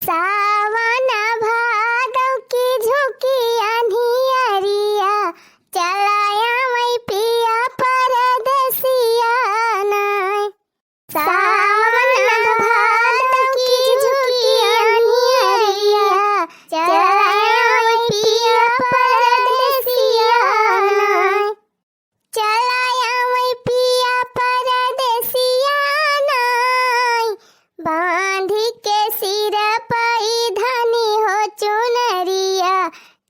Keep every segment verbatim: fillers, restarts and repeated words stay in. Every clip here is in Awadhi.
सावन भादव की झुकी अन्हियरिया, चला आवै पिया परदेसिया नाय। सावन भादव की झुकी अन्हियरिया, चला आवै पिया परदेसिया नाय। चला आवै पिया परदेसिया नाय, बांधी के सिर पई धनी हो चुनरिया।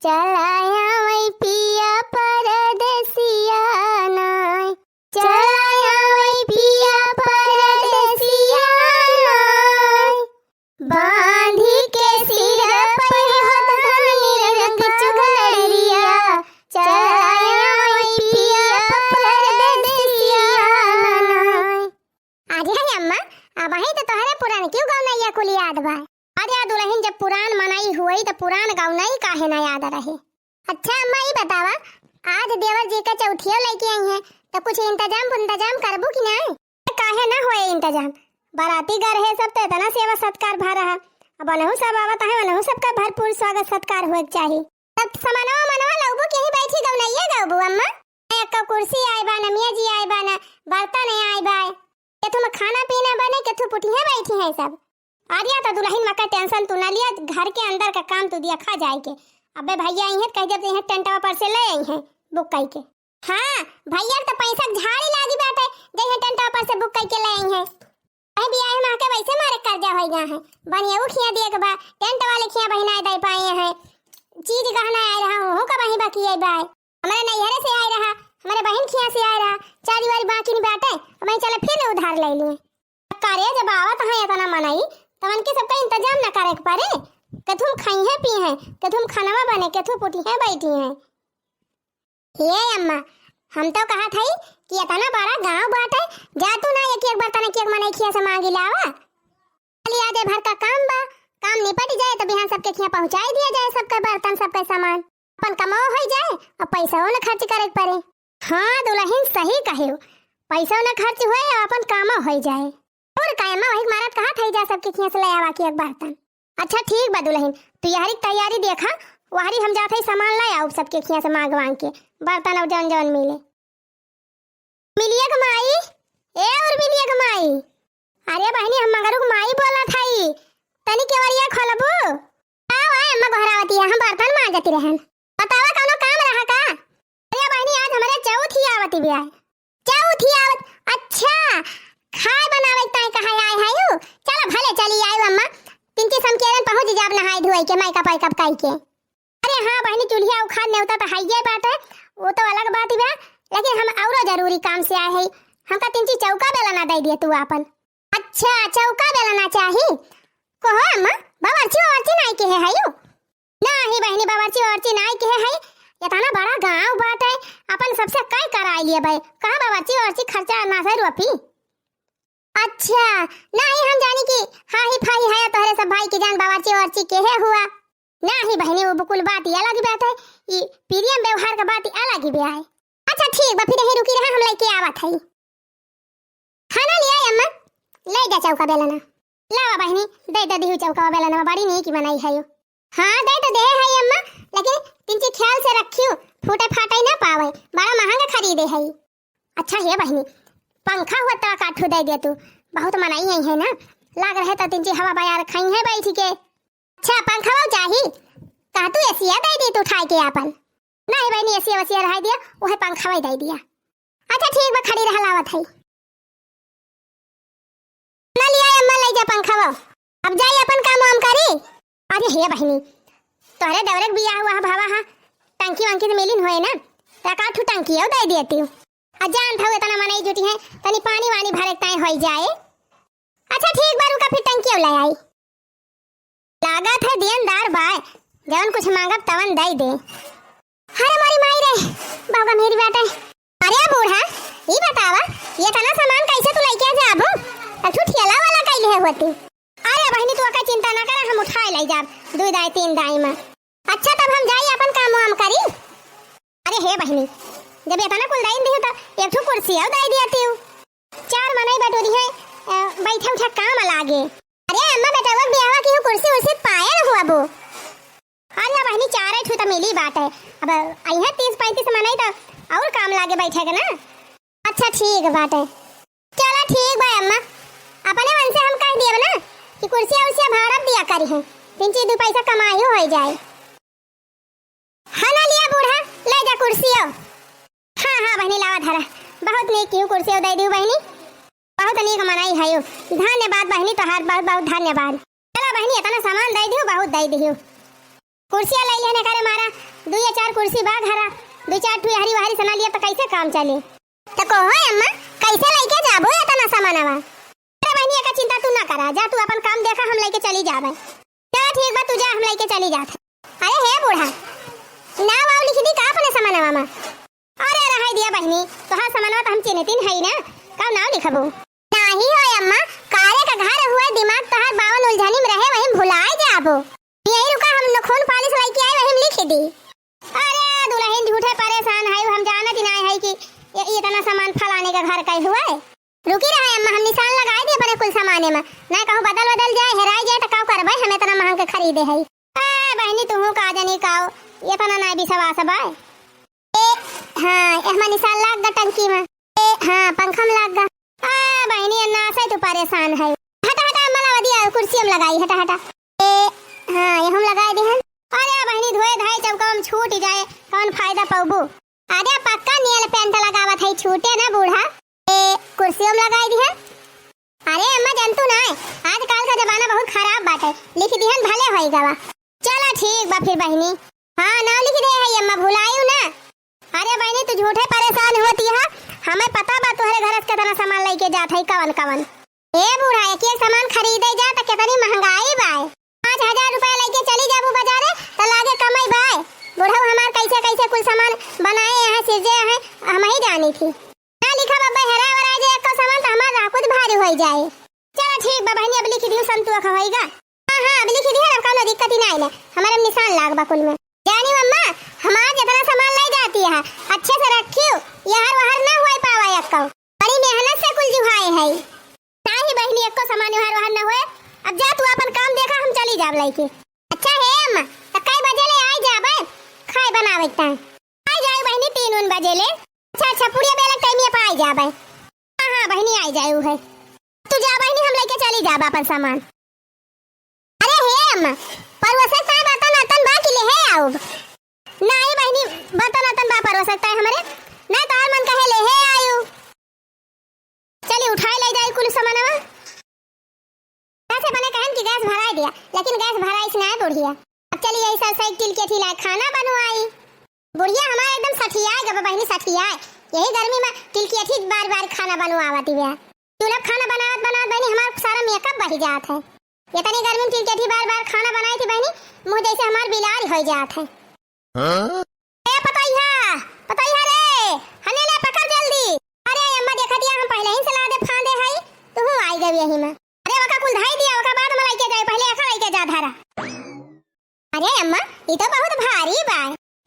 चला आवै पिया परदेसिया नाय, चला आवै पिया परदेसिया नाय। बांधी के सिर पई हो धनी रंग चुनरिया, चला आवै पिया परदेसिया नाय। अरे है अम्मा, अबहीं तो तोहरे पुरानकी गवनैया कुल याद बा। अरे दुलहिन, जब पुरान मनई हुई तो पुरान गवनई काहे ना याद रहे? अच्छा अम्मा, ई बतावा, आज देवर जी का चौथियो लइके आई हैं, तो कुछ इंतजाम इंतजाम करबू कि नाय? काहे ना होए इंतजाम? बाराती घर है सब, तो इतना सेवा सत्कार भा रहा। अब ओनहु सब आवत है, ओनहु सबका भरपूर स्वागत सत्कार होए के चाही। तब समनवा मनवा लउबू कि यहीं बैठी गवनैया गउबू अम्मा? एक्का कुर्सी आए बा, नमिया जी आए बा, ना बर्तन आए बा। केथू में खाना पीना बने, केथू पुटिया बैठी हैं सब। अरे तो दुलहिन मका tension तू ना लिया, घर के अंदर का काम तू देखा जाए के। अबे भैया आई हैं, कह देते हैं टेंटवा पर से ले आई हैं बुक कई के। हाँ, भैया तो पैसा के झाड़ी लागी बाटे, जइहे टेंटवा पर से बुक कई के ले आई हैं। अरे बियाह में आके वैसे मारे कर्जा होई गया है, बनिया खिया दिए के बा, टेंट वाले खिया बहिना दे पाए हैं, चीज गहना आए रहा हूँ का वहीं बाकी आई बा। हमारे नैहरे से आए रहा, हमारे बहिन खिया से आए रहा, चारी वारी बाकी नहीं बाटे, अब वहीं चले फिर उधार ले लिए। करे जब आवत है इतना मनई, तब उनके सबका इंतजाम ना करे के पड़े? केथू में खाई हैं पी हैं, केथू में खानवा बने, केथू पुटी हैं बैठी हैं। हे अम्मा, हम तो कहत हई कि इतना बड़ा गांव बाटे, जा तू ना एक एक बर्तन एक एक मनई खिया से मांगी लावा। चली आज भर का काम बा, काम निपट जाए तो बिहान सबके खिया पहुंचाई दिया जाए, सबके बर्तन, सबके सामान, अपन कमाओ होई जाए और पैसा न खर्च करे के पड़े। हाँ दुलहिन, सही कहे, पैसा न खर्च होए और अपन कामो होई जाए। और का अम्मा, वही मारत कहत हई जा सबके खिया से ले आवा कि एक बर्तन। अच्छा ठीक बा दुलहिन, तू यहरी के तैयारी देखा, वहरी हम जात हई सामान ले आउब सबके खिया से मांग वांग के, बर्तन और जौन जौन मिले। मिलिया के माई, ए और मिलिया के माई, अरे बहिनी हम मंगरू के माई बोलत हई, तनी केवरिया खोलबू? आओ आए अम्मा गोहरावती है, हम बर्तन मांजती रहन। बतावा कौनो काम रहा का? अरे बहिनी आज हमारे चौथी आवती भी आए। चौथी आवत? अच्छा, खाए बनावे के ताई कहाँ आए हैं यू? चलो भले चली आयु अम्मा, तिनकी समकेरन पहुँच जाब नहाए धोए के, मेकअप वेकअप कई के। अरे हाँ बहिनी, चूल्हिया उखाड़ नेवता तो हइये बाटे, वो तो अलग बात बा, लेकिन हम औरो जरूरी काम से आए हई। हमका तिनकी चौका बेलना दे दिए तू आपन। अच्छा, चौका बेलना चाही? कहो अम्मा, बावर्ची वावर्ची नाई के है यू? नाही बहिनी, बावर्ची वावर्ची नाई के है, इतना बड़ा गांव बाटे, अपन सबसे कई कराई लिए भाई, कहाँ बावर्ची वावर्ची खर्चा ना से रोपी? अच्छा, नाही हम जानी कि हाँ ही फाही है तोहरे सब भाई की जान बावर्ची वावर्ची के है हुआ। नाही बहिनी, वो बुकुल बात ही अलग बात है, ई प्रेम व्यवहार का बात ही अलग ही बा है। अच्छा ठीक बा, फिर यहीं रुकी रहा, हम लेके आवत हई। खाना लिया अम्मा, ले जा चौका बेलना। लावा बहिनी, दे दे दिहु चौका बेलना, बड़ी नीक बनाई है यू। हाँ दे तो दे है अम्मा, लेकिन तिनची ख्याल से रखियो, फूटे फाटे ना पावे, बड़ा महंगा खरीदे है। अच्छा हे बहिनी, पंखा हुआ तो काठू दे दे तू, बहुत मनई आई है ना, लाग रहे तो तिनची हवा बयार खाई है बैठ के। अच्छा पंखा चाही, कहा तू एसिया दे दी तू उठाए के आपन। नाही बहिनी, एसिया वसिया रहाई दिया, उहे पंखवा ही दे दिया। अच्छा ठीक बा, खड़ी रह, लावत हई। ना लिया अम्मा, ले जा पंखवा। अब जाई अपन काम वाम करी। अरे हे बहिनी, तोहरे देवरे के बियाह हुआ है भावा हा, टंकी वंकी तो मिलिन होए ना, तो का ठू टंकी दे देती हूँ। आ जान था इतना मनई जुटी है, तनी पानी वानी भरे के ताई होई जाए। अच्छा ठीक बा, रुका फिर टंकी ले आई। लागत है देनदार बाय, जवन कुछ मांगब तवन दई दे। अरे मोरी माई रे, बाबा मेरी बात है। अरे बूढ़ा, ई बतावा, ये तना सामान कैसे तू लइके जाबू? तू ठेला वाला कैले है होती। अरे बहिनी, तू का चिंता ना कर, हम उठाए ले जाब, दो दाई तीन दाई में। अच्छा तब हम जाई अपन काम वाम करी। अरे हे बहिनी, जब इतना कुल दाई दी हो तो एक ठो कुर्सी और दाई दिया तू। चार मनई बटोरी है, अ, बैठे उठे काम लागे। अरे अम्मा, बेटवा के बियाहवा की हो कुर्सी उर्सी पा बाटे। अब अइहें तीस पैंतीस मनई त अउर काम लागे बैठे के ना। अच्छा ठीक बाटे, चला ठीक बा अम्मा, अपने मन से हम कह दियब ना कि कुर्सिया उर्सिया भाड़ा दिया करिहें, तीन चीज दू पैसा कमाई हो जाए। हाँ ना लिया बूढ़ा, ले जा कुर्सियो। हाँ हाँ बहिनी लावा धरा, बहुत नीक किहू कुर्सियो दे दिहू बहिनी, बहुत नीक मनई हयू। धन्यवाद बहिनी तोहार, बहुत बहुत धन्यवाद। चला बहिनी एतना सामान दे दिहू, बहुत दे दिहू। कुर्सिया ले लिहन एकरे मारा, दुई या चार कुर्सी बा घरा, दुई चार ठू यहरी वहरी सना लिया त कैसे काम चली? त कहो अम्मा, कैसे लइके जाबो एतना सामानवा? अरे बहिनी, एका चिंता तू ना करा, जा तू अपन काम देखा, हम लइके चली जाबे। चला ठीक बा, तू जा, हम लइके चली जात। अरे हे बूढ़ा, नाव वाव लिख दी का अपने सामानवा मा? अरे रहै दिया बहिनी, तोहार सामानवा त हम चिन्हतिन हई ना, का नाव लिखबू? नाही हो अम्मा, कारे का घर हुए, दिमाग तोहार बावन उलझनी में रहे, वही भुलाए जाबो। यही रुका, हम नखून पालिश लइके आई, वही लिख दी। अरे दुलहिन झूठे परेशान है, हम जानत ही नाय है कि ये, ये इतना सामान फलाने का घर का हुआ है। रुकी रहा अम्मा, हम निशान लगाए दिए अपने कुल सामाने में, ना कहूँ बदल बदल जाए, हेराई जाए तो का करबे, हम इतना महंग के खरीदे है। ए बहिनी तुहू का जनी काओ, इतना ना विश्वास बा। ए हाँ, एहमा निशान लाग गा टंकी में। ए हाँ, पंखा में लाग गा। आ बहिनी, अन्ना से तू परेशान है। हटा हटा, अम्मा लावा दिया, कुर्सी हम लगाई, हटा हटा। ए हाँ, ये हम लगाए दिहन। अरे बहिनी, धोए धाए जब काम छूट जाए, कौन फायदा पाबू? अरे पक्का नेल पेंट लगावत है, छूटे ना बूढ़ा। ए कुर्सी हम लगाए दिहन। अरे अम्मा, जानतू ना, आजकल का जमाना बहुत खराब बाटे, लिख दिहन भले होई गवा। चला ठीक बा फिर बहिनी। हाँ, नाव लिख दे है अम्मा, भुलायू ना। अरे बहिनी, तू झूठे परेशान होती है, हमें पता बा तोहरे घर से कितना सामान लेके जात है, कवन कवन। ए बूढ़ा, एक एक सामान खरीदे जा त कितनी महंगाई बा। पाँच हजार रुपया लेके चली जाबू बाजारे त लागे कमाई बा। बूढ़ऊ हमार कैसे कैसे कुल सामान बनाए हैं, सिरजे हैं, हम ही जानी थी। ना लिखा बब्बे, हेरा वरा जे एको सामान त हमार राह कुछ भारी होई जाए। चला ठीक बा बहिनी, अब लिख दियो, संतुआ का होइगा। हाँ हाँ, अब लिख दिया, अब कौनो दिक्कत ही ना आइले। हमारे में निशान लाग बा कुल में। जानी अम्मा, हमार जितना सामान ले जाती है, अच्छे से रखियो, यहर वहर ना हुआ पावा एको। बड़ी मेहनत से कुल जुहाए है। नाही बहिनी, एको सामान यहर वहर ना हुए। अब जा तू अपन काम देखा, हम चली जाब लइके। अच्छा हे अम्मा, त कई बजे ले आई जाबे खाए बनावे के टाइम? आई जाए बहिनी, तीन उन बजे ले। अच्छा अच्छा, पुड़िया बेला टाइम ये पाई जाबे। हाँ हाँ बहिनी, आई जाए है। तू जा बहिनी, हम लेके चली जाब अपन सामान। अरे हे अम्मा, परोसक ताई बर्तन अतन बा कि लेहे आउब? नाही बहिनी, बर्तन अतन बा परोसक ताई हमरे, ना तोहर मन कहे लेहे आयु। चली उठाए ले जाई कुल सामानवा। कैसे बने कहन कि गैस भराई दिया, लेकिन गैस भराई से ना बुढ़िया। अब चली यही सर साइकिल के थी लाए खाना बनवाई। बुढ़िया हमार एकदम सठियाए गब बहिनी, सठियाए। यही गर्मी में तिलकेठी बार बार खाना बनवावत बिया। चूल्हा खाना बनावत बनावत बहिनी हमार सारा मेकअप बही जात है। इतनी गर्मी में तिलकेठी बार बार खाना बनाई थी बहिनी, मुँह जैसे हमार बिलार हो जात है। हाँ? ए पतैया, पतैया रे, हने ले पकड़ जल्दी। अरे अम्मा देखा दिया, हम पहले ही सलाह दे फांदे हई, तू आई गई यही में। अरे ओका कुल धाई दिया, ओका बाद में लेके जाए, पहले एका लेके जा धारा। अरे अम्मा, ई तो बहुत भारी बा।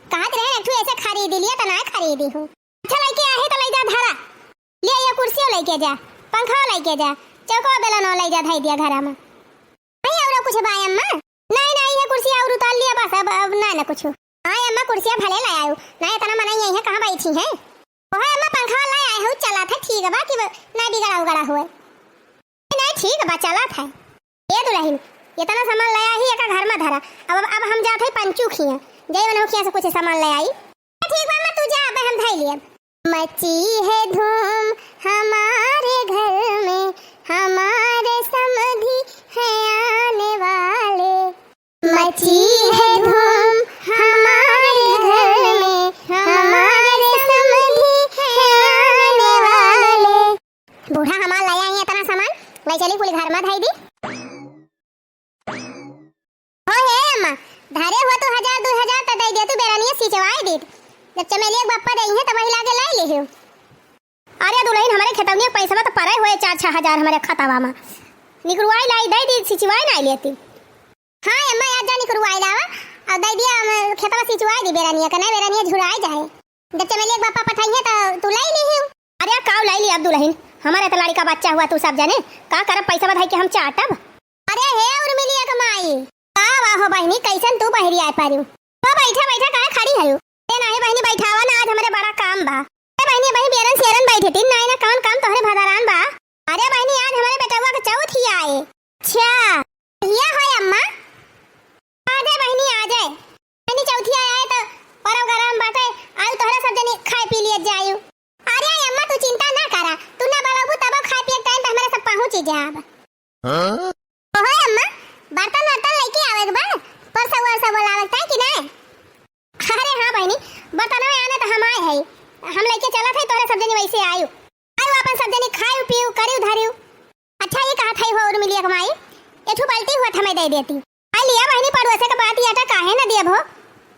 कहत रहे एक ठू ऐसे खरीद लिया, त ना खरीदी हूँ। अच्छा लइके आहे त लइ जा धरा। ले ये कुर्सियो लइके जा, पंखा लइके जा, चौको बेलनो लइ जा, धई दिया घरा में। नहीं और कुछ बा अम्मा? नहीं, नहीं, ये कुर्सी और उतार लिया बस, अब, अब ना, ना कुछ। हाँ अम्मा, कुर्सिया भले ले आयो, ना इतना मनई यहीं कहाँ बैठी है? ओहे अम्मा, पंखा ले आए हो, चला था ठीक बा कि ब-, ना बिगड़ा उगड़ा हुए। नहीं, ठीक बा, चलत है। ए दुलहिन, इतना सामान ले आई, एका घर में धरा। अब, अब हम जात है पंचू खिया, जय मनहु खिया से कुछ सामान ले आई। ठीक बा अम्मा, तू जा, अब हम धई लियब। मची है धूम हमारे घर में, हमारे समधी है आने वाले। मची है धूम हमारे घर में, हमारे समधी है आने वाले। बूढ़ा हमार लाया ही इतना सामान, ले चली कुल घर में धई दी। हो हे अम्मा, धरे हुआ तू हजार दो हजार त दे दे, तू बेरनिया सिंचवाई दीत। जब चमेलिया के बप्पा दे हैं त वही लागे लाई ले हो। अरे दुलहिन, हमरे खेतौनिया के पैसवा त परे हुए चार छह हजार हमरे खतवा में। निकरवाई लाई दे दी, सिंचवाई ना लेती। हाँ अम्मा, आज जा निकरवाई लावा, और दे दिया, हम खेतवा सिंचवाई दी बेरनिया के, ना बेरनिया झुराई जाए। जब चमेलिया के बप्पा पठाई है त तू लाई ली हो। अरे काव लाई ली अब दुलहिन, हमारे त लड़का बच्चा हुआ तू सब जने, का करब पैसा बधाई के हम चाटब। अरे हे उर्मिलिया के माई, का बा हो बहिनी, कैसन तू बहरी आए पारू? हो बैठा बैठा काहे खड़ी हयू? ए नाही बहिनी, बैठावा ना, आज हमरे बड़ा काम बा। ए बहिनी, बहिनी, बेरन सेरन बैठे तीन, नाही ना कौन काम तोहरे भदरान बा? अरे बहिनी, आज हमरे बेटवा के चौथ ही आए। अच्छा, ये होय अम्मा? आ जाए बहिनी, आ जाए। बहिनी, चौथिया आए तो परब गरम बाटे, आउ तोहरे सब जनी खाए पी लिए जायु। अरे अम्मा, तू चिंता ना करा, तू ना बोलबू तब खाए पिए के टाइम पे हमरे सब पहुँच ही जाब। हाँ? ओहो अम्मा, बर्तन वर्तन लेके आवे के बा, परसा वरसा बोलावे के ताई कि नहीं? अरे हाँ बहिनी, बर्तनवे आने तो हम आए है, हम लेके चलत है तोहरे सब जनी वैसे आयु। आयु अपन सब जनी खायु पीयु करियु धरियु। अच्छा, ये कहत है हो उर्मिलिया के माई, एठू बाल्टी हुआ हमें दे देती। आई लिया बहिनी, पड़ुआ से के बात, ये आटा काहे न दिया भो?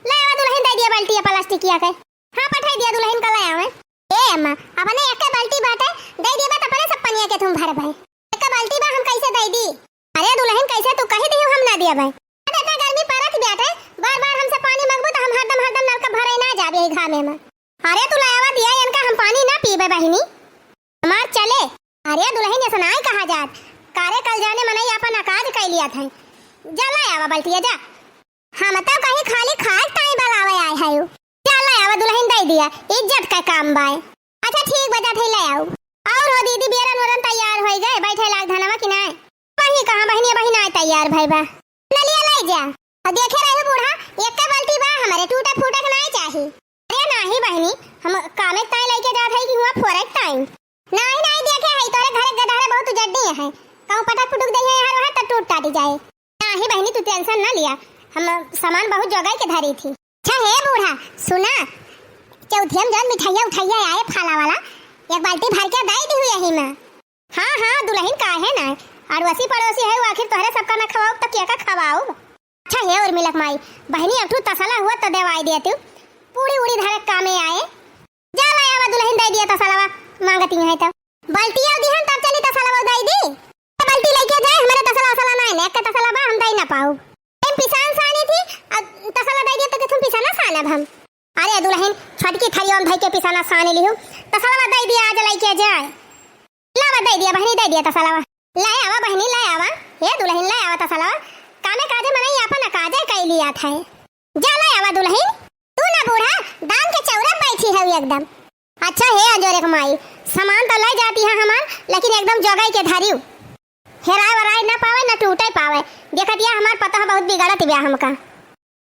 ले आवा दुलहिन, दे दिया बाल्टी प्लास्टिकिया के। हाँ, पठाई दिया दुलहिन, कल आवे। ए अम्मा, अपने एक बाल्टी बाटे, दे दिया बात अपने सब पनिया के तुम भर भाई। एक बाल्टी बा, हम कैसे दे दी? अरे दुलहिन, कैसे तू कही दियो हम ना दिया भाई? अरे इतना गर्मी परत बाटे, बार बार हमसे पानी मांगबू तो हम हरदम हरदम नलका भरे ना जाब यही घामे में। अरे तू ले आवा दिया इनका, हम पानी ना पीबे बहिनी। हमार चले। अरे दुलहिन, ऐसा नाई कहा जात। कारे कल जाने मनई आपन अकाज कइ लिया था। जा ला आवा बल्टिया जा। हम तो कहीं खाली खाए ताई बलावे आए है। जा ला आवा दुलहिन, दे दिया। इज्जत का काम बाय। अच्छा ठीक बा, जा थे ले आऊ। और हो दीदी, बेरन वरन तैयार होई गए, बैठे लाग धनवा कि नाय? वही कहाँ बहिनिया, बहिन आए तैयार भई बा। नलिया ले जा। और देखे रहे बूढ़ा, एक बाल्टी बा हमारे, टूटा फूटा के नाय चाही। अरे नाही बहिनी, हम कामे ताई लेके जात है कि हुआ फोरे ताई। नाही, नाही, देखे है, तोरे घरे गधहरे बहुत उजड्डी है। कहूँ पटक पुटुक दे है हर वहाँ, तब टूट टाटी जाए। नाही बहिनी, तू tension ना लिया, हम सामान बहुत जोगाई के धरी थी। अच्छा हे बूढ़ा, सुना, चौथिया में जौन मिठाइया उठाइया आए फाला वाला, एक बाल्टी भर के दे दी हुई यही में। हाँ, हाँ, दुलहिन काहे ना, अड़ोसी पड़ोसी है, वो आखिर तोहरे सबका ना खवाओ तो क्या का खवाओ? अच्छा हे उर्मिला के माई, बहिनी, अब तू तसला हुआ तो देवाई दिया तू, पूड़ी उड़ी धरे कामे आए। जा ला आवा दुलहिन, दे दिया तसलवा, मांगती है तो। बाल्टिया दिहन तब चली तसलवा दे दी। बाल्टी लेके जाए, हमारे तसला वसला ना है, एक तसला बा, हम दे ना पाऊ। एम पिसान सानी थी, अब तसला दे दिया तो कि तुम पिसाना सानब हम। अरे दुलहिन, छोटकी थरिया में धई के पिसाना सानी लिहू, तसलवा दे दिया, आज लेके जाए। लावा, दे दिया बहिनी, दे दिया तसलवा। ले आवा बहिनी, ले आवा। हे दुलहिन, ले आवा तसलवा। कामे काजे मनई आपन काजे कई लिया था। जा ले आवा दुलहिन। तू ना बूढ़ा, दान के चौरा बैठी है एकदम। अच्छा हे अंजोरे के माई, सामान तो ले जाती है हमार, लेकिन एकदम जोगाई के धरियो। हेराए वराए ना पावे, ना टूटे पावे। देखत या हमार पतोह बहुत बिगड़त बिया हमका।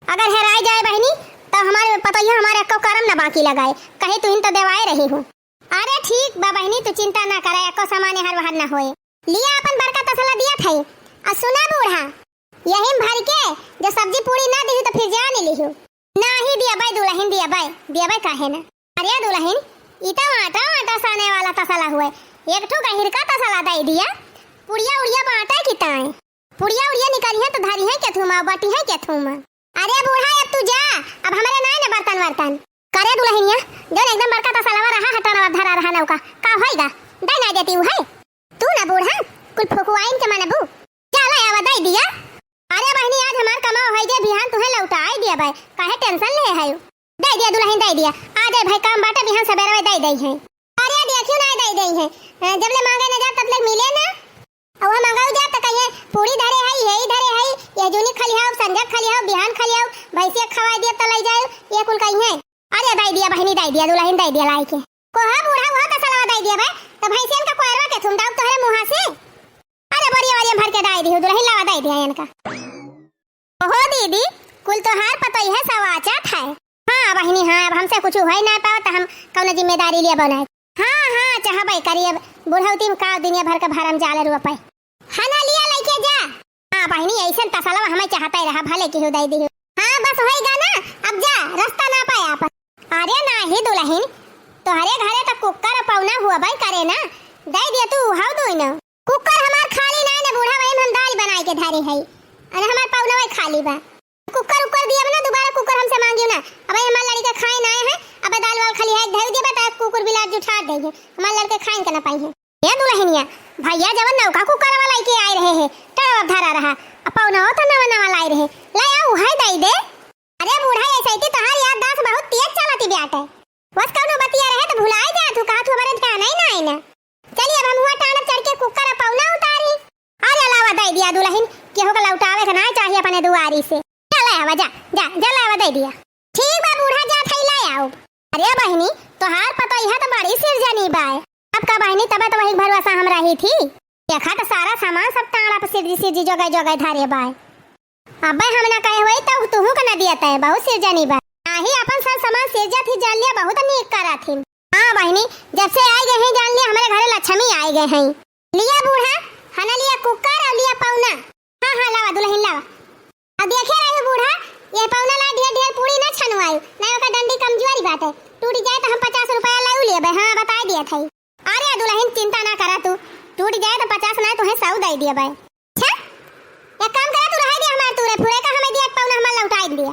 अगर हेराए जाए बहिनी, तो हमारे पतोहिया हमारे एको करम ना बाकी लगाए। कहीं तुहिन तो देवाए रही हूँ। अरे ठीक बा बहिनी, तू चिंता ना करे, एको सामान हर वहर ना होए। लिया अपन बड़का तसला दिया थाई। आ सुना बूढ़ा, यही में भर के जो सब्जी पूड़ी ना दिहू तो फिर जान लिहू। नाही दिया बाई दुलहिन, दिया बाई, दिया बाई काहे ना? अरे दुलहिन, ई तो आटा आटा साने वाला तसला हुए, एक ठो गहिर का तसला दे दिया, पुड़िया उड़िया बांटे की ताए। पुड़िया उड़िया निकाली है तो धरी है क्या थूमा, बाटी है क्या थूमा? अरे बूढ़ा, अब तू जा, अब हमारे नाय ना बर्तन वर्तन। करे दुलहिनिया, जौन एकदम बड़का तसलवा रहा, हटाना धरा रहा नौका, का होइगा? दे ना देती उ है। तू ना बूढ़ा, कुल फुकुआइन के मानबू। चला आवा, दे दिया। अरे बहिनी, आज हमार कमाओ है जे बिहान तुहे लौटाई दिया बाय, काहे tension ले है? दे दिया दुलहिन, दे दिया। आ जाए भाई, काम बाटे, बिहान सबेरवे दे दे है। अरे देखियो ना, दे दे है। जब ले मांगे ना जा, तब ले मिले ना। अउहा मंगाऊ जा त कहिए, "पूड़ी धरे हई, हेई धरे हई, ये जूनी खलिहाऊ, संझक खलिहाऊ, बिहान खलिहाऊ, भैंसिया खवाई दिया त लई जाऊ," ये कुल कहिए। अरे दई दिया बहिनी, दई दिया, दुलहिन दई दिया लाई के। कोहा बूढ़ा वह तसलवा दई दिया भाई, त भैंसियन का कोयरवा के थुम दाऊ तोहरे मुहा से। अरे बोरिया वरिया भर के दई दिहू दुलहिन, लावा दई दिया इनका। ओहो दीदी, कुल तोहार पतोहिया सवाचत है। हाँ बहिनी, हाँ, अब हमसे कुछ होइ ना पावत, हम कौनो जिम्मेदारी लिए बनाए। हाँ, हाँ, चाहबे करी, अब बुढ़ौती में का दुनिया भर के भरम जाल रुआ पाए। हना लिया लइके जा। हाँ बहिनी, ऐसन तसलवा हमें चाहते रहा, भले केहू दे दिहू। हाँ, बस होई गा ना, अब जा, रास्ता ना पाए आप। अरे नाही दुलहिन, तोहरे घरे तो कुकर पौना हुआ भाई करे ना, दे दिया तू उहाऊ दुई न। कुकर हमार खाली ना ने बूढ़ा, वही में हम दाल बनाई के धरे हई। अरे हमार पौनवे खाली बा। कुकर उकर दिया ना, दोबारा कुकर हमसे मांगियो ना। अबे हमार लड़के खाए ना आए हैं, अबे दाल वाल खाली है, धर दिया बता, कुकुर बिलार जुठा दे है। हमार लड़के खाए के ना पाई है। ए दुलहिनिया, भैया जवन नौका कुकर वाला लेके आए रहे हैं, टड़वा धरा रहा, अब पौनवा तो नवा नवा लाई रहे, ले आओ, है दई दे। अरे बूढ़ा, ऐसे ही तोहार याददाश्त बहुत तेज चलती बाटे। बस कौनो बतिया रहे तो भुलाए जात हूँ, कहत हूँ, हमारे ध्यान ही ना आई ना। चलिए, अब हम हुआ टांड चढ़ के कुकर आ पौना उतारी। अरे लावा, दे दिया दुलहिन, केहू का लौटावे के ना चाहिए अपने दुआरी से। जा ले आवा, जा, जा, जा ले आवा, दे दिया। ठीक बा बूढ़ा, जात हई लै आउब। अरे बहिनी, तोहार पतोहिया त बड़ी सिरजनी बाय। अब का बहिनी, तबे त वही भरोसा हम रही थी। देखा त सारा सामान सब टांगड़ा पे सिरजी सिरजी जोगाई जोगाई धरे बाय। अबे हम ना कहे होई त तुहू के ना दिया तय, बहुत सिरजनी बाय। नाही, अपन सब सामान सिरजत ही जान लिया, बहुत नीक करत ही। हाँ बहिनी, जब से आइ गए हैं जान लिया, हमरे घरे लक्ष्मी आइ गए हैं। लिया बूढ़ा, हना लिया कुकर अउर लिया पौना। हाँ, हाँ, लावा दुलहिन लावा। अब देखे रहे बूढ़ा, ये पौना ला ढेर ढेर पूड़ी ना छनवाई, ना ओकर डंडी कमजोरी बाटे, टूट जाए त हम पचास रुपया लाऊ लेबे। हाँ, बताइ दिया थई। अरे दुलहिन चिंता ना करा तू, टूट जाए त पचास ना तुहे सौ दइ दिया बाय। अच्छा, एक काम करा तू, रहे दिया हमार तूरे फुरे का, हमें दिया पौना हमार लौटाइ दिया।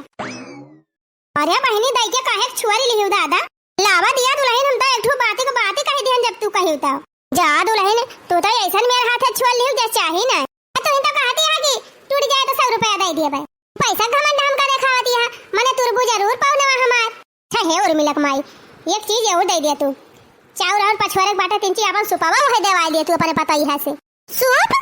अरे बहिनी, दइ के काहे के छुअरी लिहिउ दादा? लावा दिया दुलहिन, हम त एक ठो बाती को बाती कहि दिहन जब तू कहिउ त। जा दुलहिन, तू त अइसन मेर हाथे छुअर लिहिउ जे चाही ना। तू ही त कहती है कि टूट जाए त सौ रुपया दइ दिया बाय। पैसा घमंड हमका देखावती है, मने तुरबू जरूर पौनवा हमार। अच्छा हे उर्मिला के माई, एक चीज अउर दइ दिया तू। चाउर अउर पछुआरे के बाटे तीन चीज, अपन सुपवा उहे देवाइ दिया तू अपने पतोहिया से। सूप?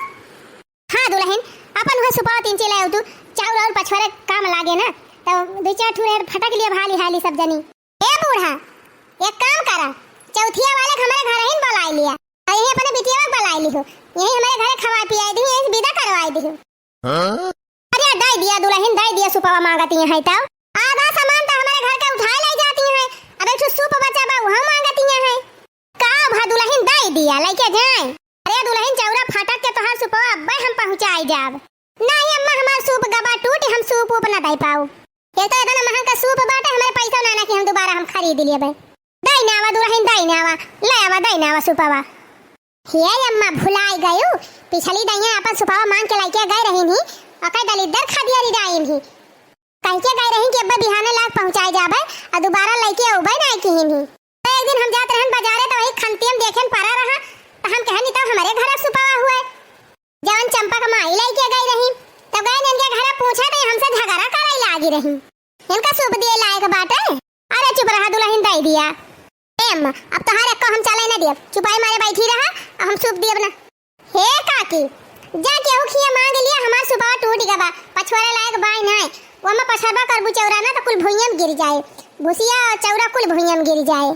हाँ दुलहिन, अपन उहे सुपवा तीन चीज लायो तू, चाउर अउर पछुआरे काम लागे ना, त दुइ चार ठो रेर फटक लिया हाली हाली सब जनी। ए बूढ़ा, एक काम करा, चौथिया वाले के हमरे घरहिन बोलाइ लिया, अउर यही अपने बिटिया के बोलाइ लिहु, यही हमरे घरे खवाइ पियाइ दिहु, यही से विदा करवाइ दिहु। हाँ? अरे दइ दिया दुलहिन, दइ दिया, सुपवा मांगती है तब। आधा सामान त हमरे घर के उठाए लै जाती है, अब एक ठो सूप बचा बा, उहो मांगती है। का भा दुलहिन दइ दिया, लइके जाए? अरे दुलहिन, चौरा फाटक के तोहार सुपवा अब्बे हम पहुँचाइ जाब। नाही अम्मा, हमार सूप गबा टूटी, हम सूप ऊप ना दइ पाउब। एक त एतना महंग का सूप बाटे, हमरे पैसा ना, ना कि हम दुबारा हम खरीद लेबे। दइ ना आवा दुलहिन, दइ ना आवा, लै आवा, दइ ना आवा सुपवा। हे अम्मा, भुलाइ गयू, पिछली दइया अपन सुपवा मांग के लइके गइ रहिन ही, ओकर दलिद्दर खदियारी डाइन ही। कहिके गइ रहिन कि अब्बे बिहाने लाग पहुँचाइ जाबे, अउर दुबारा लइके अउबे नाहीं किहिन ही। त एक दिन हम जात रहन बजारे, त वही खंतियम देखेन परा रहा, त हम कहन, "ई त हमरे घर सुपवा हुए, जवन चंपा क माई लइके गइ रही।" त गइन इनके घर पूछे, त हमसे झगड़ा करइ लागि रही। इनका सूप दिए लायक बाटे? अरे चुप रहा दुलहिन, दइ दिया। ए अम्मा, अब तोहार एक्को हम चलइ न दियब, चुपाई मारे बइठी रहा, अब हम सूप दियब ना। हे काकी, जा केहू खिया मांग लिया, हमार सुपवा टूटि गबा, पछुआरे लायक बाय नाय। ओमा पछरबा करबू चौरा ना त कुल भुइयां में गिर जाए, भुसिया चौरा कुल भुइयां में गिर जाए।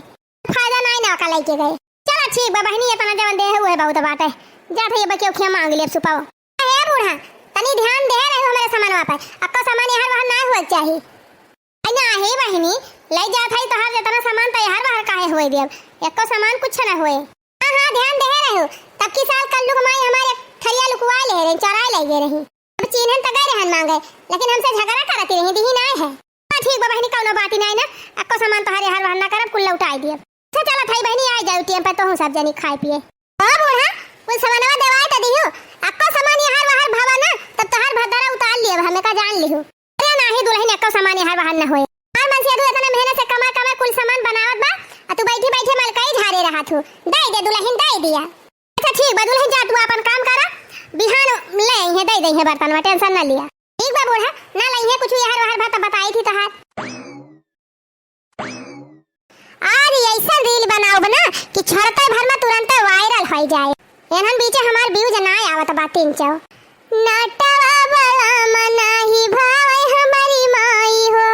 फायदा नाय ना ओका लइके गए। चला ठीक बा बहिनी, एतना जवन देहे उहे बहुत बाटे। जा थई अब केहू खिया मांग लिया सुपवा। हे बूढ़ा, तनी ध्यान देहे रहू हमरे सामानवा पर, अक्को सामान एहर वहर नाय होए के चाही। अइ नाही बहिनी, लइ जात हई तोहार जेतना सामान त एहर वहर काहे होए देब, एक्को सामान कुछ न होए। हाँ, हाँ, ध्यान देहे रहू, तब की साल कल्लू क माई हमार एक थरिया लुकवाइ लेहे रही, चोराइ लइ गए रही। अब चीन्हन त गए रहन मांगे, लेकिन हमसे झगड़ा करती रही, दिही नाय है। हाँ, ठीक बा बहिनी, कउनो बात ही नाय ना, अक्को सामान तोहार एहर वहर ना करब, कुल लौटाइ दियब। अच्छा, चला थई बहिनी, आइ जाउ टेम पर तोहू सब जनी खाए पिए। ओ बूढ़ा, कुल सामानवा देवाइ त दिहू, अक्को सामान एहर वहर भवा ना, तब तोहार भदरा उतार लियब, हमें का जान लिहू। अरे नाही दुलहिन, एक्को सामान एहर वहर न होए। हमार मनसेधू एतना मेहनत से कमा कमा कुल सामान बनावत बा, आ तू बइठी बइठी मलकई झारे रहत हू। दइ दे दुलहिन, दइ दिया। अच्छा ठीक बा दुलहिन, जा तू आपन काम करा, बिहान लइ अइहें, दइ दइहें बर्तनवा, tension न लिया। ठीक बा बूढ़ा, ना लइहें कुछ एहर वहर भा त बताई थी तोहार। आज अइसन reel बनाउब ना कि छड़ते भर में तुरंते viral होइ जाए। एनहन बीचे हमार views नाय आवत बा तीन सौ। नटवा बलम नाही भावे हमरी माई हो,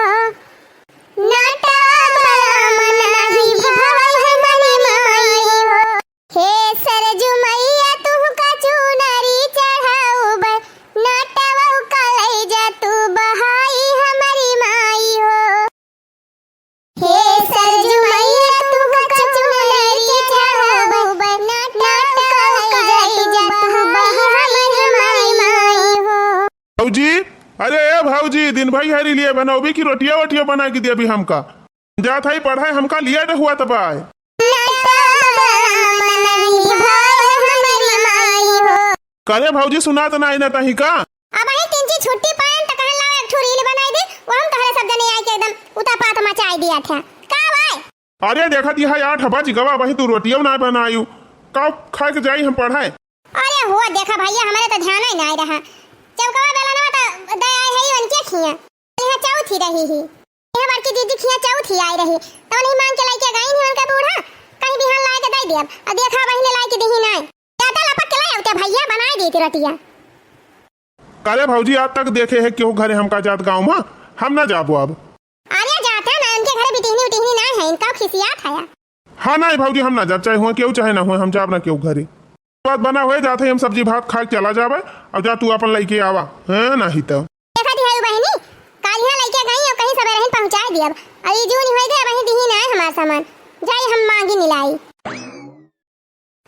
नटवा बलम नाही भावे हमरी माई हो। हे सरजू मइया तुहका चुनरी चढ़ाउब, नटवा कलैजा तू बहाई हमरी माई हो। हे सरजू मइया तुहका चुनरी चढ़ाउब, नटवा कलैजा तू बहाई हमरी माई हो। भौजी, अरे ए भौजी, दिन भई हरी लिए बनौबी की रोटिया वोटिया बना के दिया भी हमका। जात हई पढ़ाई, हमका लिया हुआ तबाय। करे भौजी, सुनात नाई ना तही का? अबहीं तिनची छुट्टी पाएन त कहन लाओ एक ठो reel बनाई दे, वो हम तोहरे सब जने आइके एकदम उतापात मचाई दिया था। का भाई? अरे देखत यह आठ बज गवा, वही तू रोटियो ना बनायू, का खाए के जाई हम पढ़ाई? अरे हो देखा भैया, हमरे त ध्यान ही नाई रहा। चौकवा बेलनवा त दे आए है उनके खिया। यहाँ चौथी रही ही। यहाँ बड़की दीदी खिया चौथी आई रही। त उन्हीं मांग के लइके गई ही उनका बूढ़ा। कहीं बिहान लाए के दे दियब। आ देखा बहिने लाए के दिही नाई। ज्यादा लपक के लाए उते भैया बनाए दी थी रोटिया। करे भौजी, आज तक देखे है केहू घरे हमका जात गाँव में? हम ना जाबो अब। अरे जात खिसियात हया। हाँ, नाहीं भौजी, हम ना जाब, चाहे हुआ केहू चाहे ना हुआ, हम जाब ना केहू घरे। बात बना हुए जात है, हम सब्जी भात खाए के चला जाबे। अब जा तू अपन लइके आवा, हैं, नाहीं तो। देखत ही हऊ बहिनी, काल यहाँ लइके गई और कहीं सबेरहिन पहुँचाए दियब। अब ई जून होई गए, वहीं दिही ना है हमार सामान। जाई हम मांगी निलाई।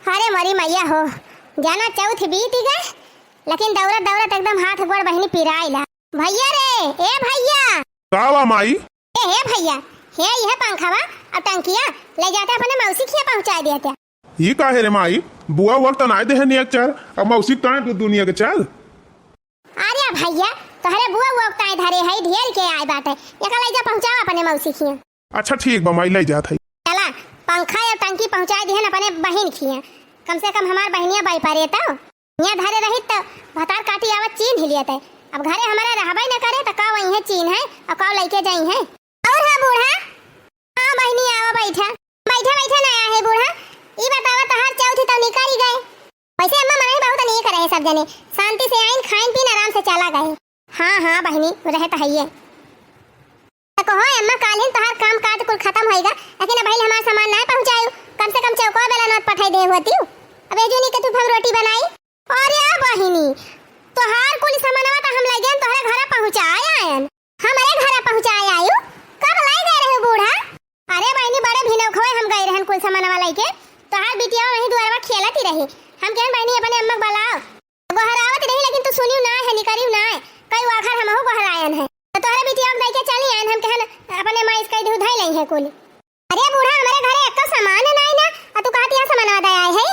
अरे मोरी मैया हो, जाना चौथ बीत गए, लेकिन दौड़त दौड़त एकदम हाथ गोड़ बहिनी पिराइला। भैया रे, ए भैया। का बा माई? ए हे भैया, हे यह पंखा बा और टंकिया ले जाते अपने मौसी खिया पहुँचाए दिया। ई काहे रे माई, बुआ वक्त नाय देहे नियक चार, अब मौसी ताए दू दुनिया के चार। अरे भैया, तोहरे बुआ वक्त आए धरे है, ढेर के आए बाटे, एका ले जा पहुँचाओ अपने मौसी खिया। अच्छा ठीक बा माई, ले जात है। चला, पंखा या टंकी पहुँचाए दिहन अपने बहिन खिया, कम से कम हमार बहिनिया बाई परे तो। यहाँ धरे रही तो भतार काटी आवत चीन ही लियत है। अब घरे हमारे रहबे न करे तो का वही है चीन है और का लइके जाई है। और हाँ बूढ़ा, हाँ बहिनी, आवा बैठा। बैठा बैठा ना आया है बूढ़ा। ई बतावा, तहार चौथ तो निकल गए। वैसे अम्मा मनई बहुत नीक रहे, सब जने शांति से आइन, खाइन पीन आराम से चला गए। हाँ हाँ बहिनी, रहे तो हइये। तो कहो अम्मा, कालिन तोहार काम काज कुल खत्म होइगा, लेकिन अब हमार सामान ना पहुँचायु। कम से कम चौको बेला नोट पठाई दे होती। अब एजुनी के तू हम रोटी बनाई। अरे बहिनी, तोहार कुल सामानवा तो हम लइगन तोहरे घरा पहुँचाए आयन। हमरे घरा पहुँचाए आयु? कब लाई गए रहे बूढ़ा? अरे बहिनी, बड़े भिनौखवे हम गए रहन कुल सामानवा लइके। तोहार बिटिया वहीं दुआरवा खेलत ही रही। हम कहन बहिनी अपने अम्मा के बुलाओ। गोहरावत रही लेकिन तू सुनियो ना है, निकरियो ना है। कई आखर हमहू गोहरायन है। तो तोहरे बिटिया के दइके चली आयन, हम कहन अपने माई से कह दे धई लई है कुल। अरे बूढ़ा, हमरे घरे एक्को सामान नाई ना, आ तू कहत यहाँ सामानवा दे आए है?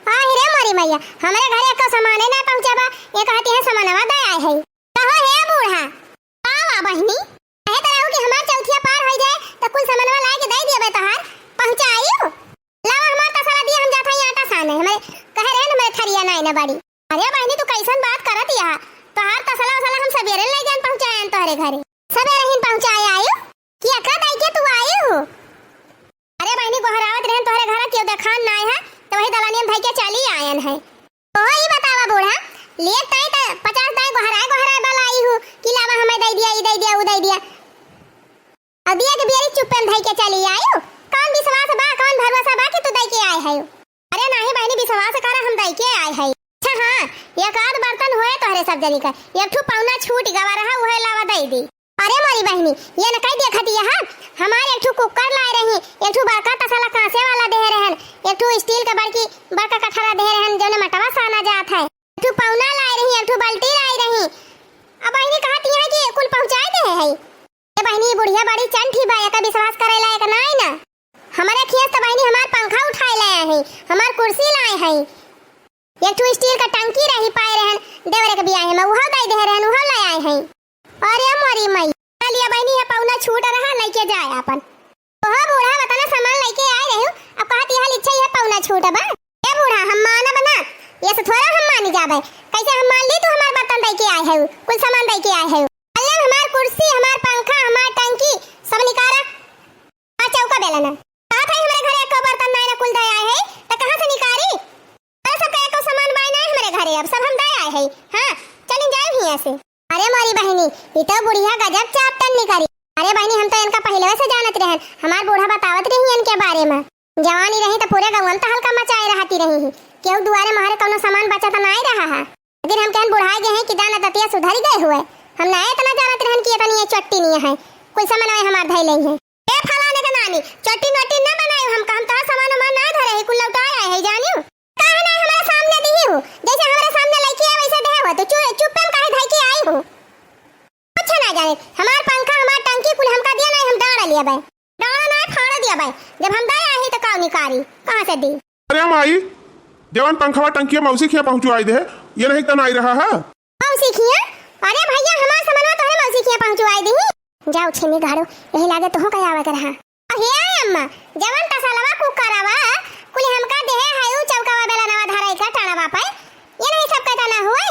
हाँ, हे रे मोरी मैया, हमरे घरे एक्को सामाने ना पहुँचा बा, ये कहत यहाँ सामानवा दे आए है। कहो हे बूढ़ा। का बा बहिनी? कहे तो रहू कि हमार चौथिया पार हो जाए, तो कुल सामानवा लाए के दे दिए बे तोहार, पहुँचाइयो। लावा हमार तसला दिया, हम जात हई आटा साने, हमरे कहे रहे न, हमरे थरिया नाई ना बड़ी। अरे बहिनी, तू कैसन बात करत यहा? तोहार तसला उसला हम सबेरे ले जान पहुँचाए आयन तोहरे घरे। सबेरे ही पहुँचाए आयु? कि एकरा दई के तू आयु? अरे बहिनी, गोहरावत रहन तोहरे घरा केहू देखान ना आए है, तो वही दलानियन धई के चली आयन है। ओहो, ई बतावा बूढ़ा, लिए ताई त पचास दाई गोहराए गोहराए बला आई हूँ कि लावा हमें दई दिया, ई दई दिया, ऊ दई दिया। अब दिया के बियरी चुप्पे में धई के चली आयु। कौन विश्वास बा, कौन भरोसा बा कि तू दई के आए है? अरे नाही बहिनी, विश्वास करा, हम दई के आए है। अच्छा हाँ, एक आध बर्तन होए तोहरे सब जनी का, एक ठू पौना छूट गवा रहा, उहे लावा दई दी। अरे मोरी बहिनी, ये न कई देखत यह, हमार एक ठू कुकर लाए रही, एक ठू बड़का तसला कांसे वाला देहे रहन, एक ठू स्टील का बड़की, बड़का कठरा देहे रहन, जौने मटवा साना जात है। एक ठू पौना लाए रही, एक ठू बाल्टी लाए रही। अब बहिनी कहत यह कि कुल पहुँचाए देहे है। ए बहिनी, बुढ़िया बड़ी चंठी बा, एका विश्वास करे लायक नाई ना। हमरे खियस त बहिनी हमार पंखा उठाए लाए हैं, हमार कुर्सी लाए हैं, एक ठू स्टील का टंकी रही पाए रहन, देवरे के बियाहे में उहो दे दे रहन, उहो ले आए हैं। अरे मोरी मई, चलिए बहिनी, ये पौना छूट रहा, लेके जाए आपन। ओहो बूढ़ा, वतना सामान लेके आए रहे हो, अब कहत यह लिच्छा यह पौना छूट बा। ए बूढ़ा, हम मानब ना, ये से थोड़ा हम मानी जाबे। कैसे हम मान ली तू हमार बर्तन दे के आए है, कुल सामान दे के आए है? अल्लाह, हमार कुर्सी, हमार पंखा, हमार टंकी सब निकारा। आ चौका बेलना। कहत है हमरे घरे एको बर्तन नाई ना, कुल दे आए है, त कहाँ से निकारी? अरे सबका एको सामान बाय नाई हमरे घरे, अब सब हम दे आए है। हाँ, चलिन जाए हियाँ से। अरे मोरी बहिनी, ई तो बुढ़िया गजब चापटन निकारी। अरे बहिनी, हम तो इनका पहिले से जानत रहन, हमार बूढ़ा बतावत रही इनके बारे में। जवानी रही तो पूरे गाँव में तो हल्का मचाए रहती रही ही, केहू दुआरे मारे कौनो सामान बचत नाई रहा है। लेकिन हम कहन बुढ़ाए गए हैं कि दाना दतिया सुधरी गए हुए, हम ना इतना जानत रहन कि इतनी ये चट्टी नहीं है, कुल सामान हमार धई लई है। ए फलाने के नानी, चट्टी नट्टी ना बनाई, हम काम तोहार सामान उमान ना धरे है, कुल लौटाए आए है, जानियो। काहे ना हमारे सामने दिही हो, जैसे हमारे सामने लइके आए वैसे दे हो, तो चु-, चुप्पे में काहे धई के आई हो? कुछ ना जाने, हमार पंखा, हमार टंकी कुल हमका दिया नहीं, हम डांड लिया बे, डांड ना फाड़ दिया बे, जब हम दे आए ही तो काव निकारी, कहाँ से दी? अरे माई, जवन पंखवा टंकिया मौसी खिया पहुँचवाई दे, ये नहीं तनाई रहा है। मौसी खिया? अरे भैया, हमार सामानवा तोहरे मौसी खिया पहुँचवाई दी। जाओ छेनी घाड़ो, यही लागे तोहो का आवे के रहा। अहे अम्मा, जवन तसलवा कुकरवा कुल हमका देहे है, उ चौकावा बेलनवा धराई का टड़वा पे, ये नहीं सब कहता ना हुए।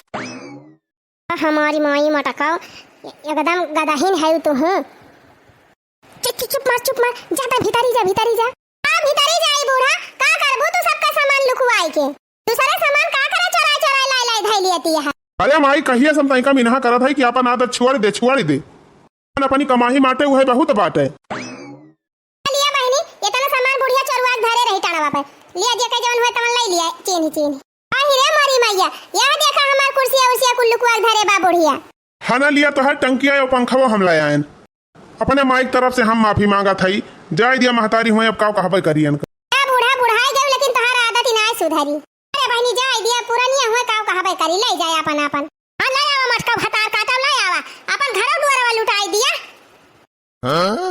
हमारी माई मटकाओ, एकदम गदहिन है तू हूँ। चुप, चुप, चुप मार, चुप मार, जा त भीतरी जा, भीतरी जा। का भीतरी जाई बूढ़ा, का करबू तू सबका सामान लुकवाई के? दूसरे सामान का करे चोराई चोराई लाई लाई धई लियती है। अरे माई, कहिए से हम तनिका मिनहा करत है कि अपन आदत छोड़ दे, छोड़ दे। अपन अपनी कमाही माटे, उहे बहुत बाटे। चलिए बहिनी, इतना पर लिया दिया, के जवन हुए तवन लइ लिया, चीन्ही चीन्ही। अहि रे मोरी मैया, यह देखा हमार कुर्सिया उर्सिया कुल लुकवा के धरे बा बुढ़िया। हना लिया तोहार टंकिया अउ पंखवा हम लइ आएन। अपने माई के तरफ से हम माफी मांगत हई। जाए दिया महतारी हुए, अब काव कहबे करियन। ए बूढ़ा बुढ़ाई गयो, लेकिन तोहार आदत ही नाय सुधरी। अरे बहिनी, जाए दिया, पुरनिया हुए, काव कहबे करी, लइ जाए अपन अपन। हाँ, लइ आवा मटका भतार काटा, लइ आवा, अपन घरो दुआरवा लुटाई दिया।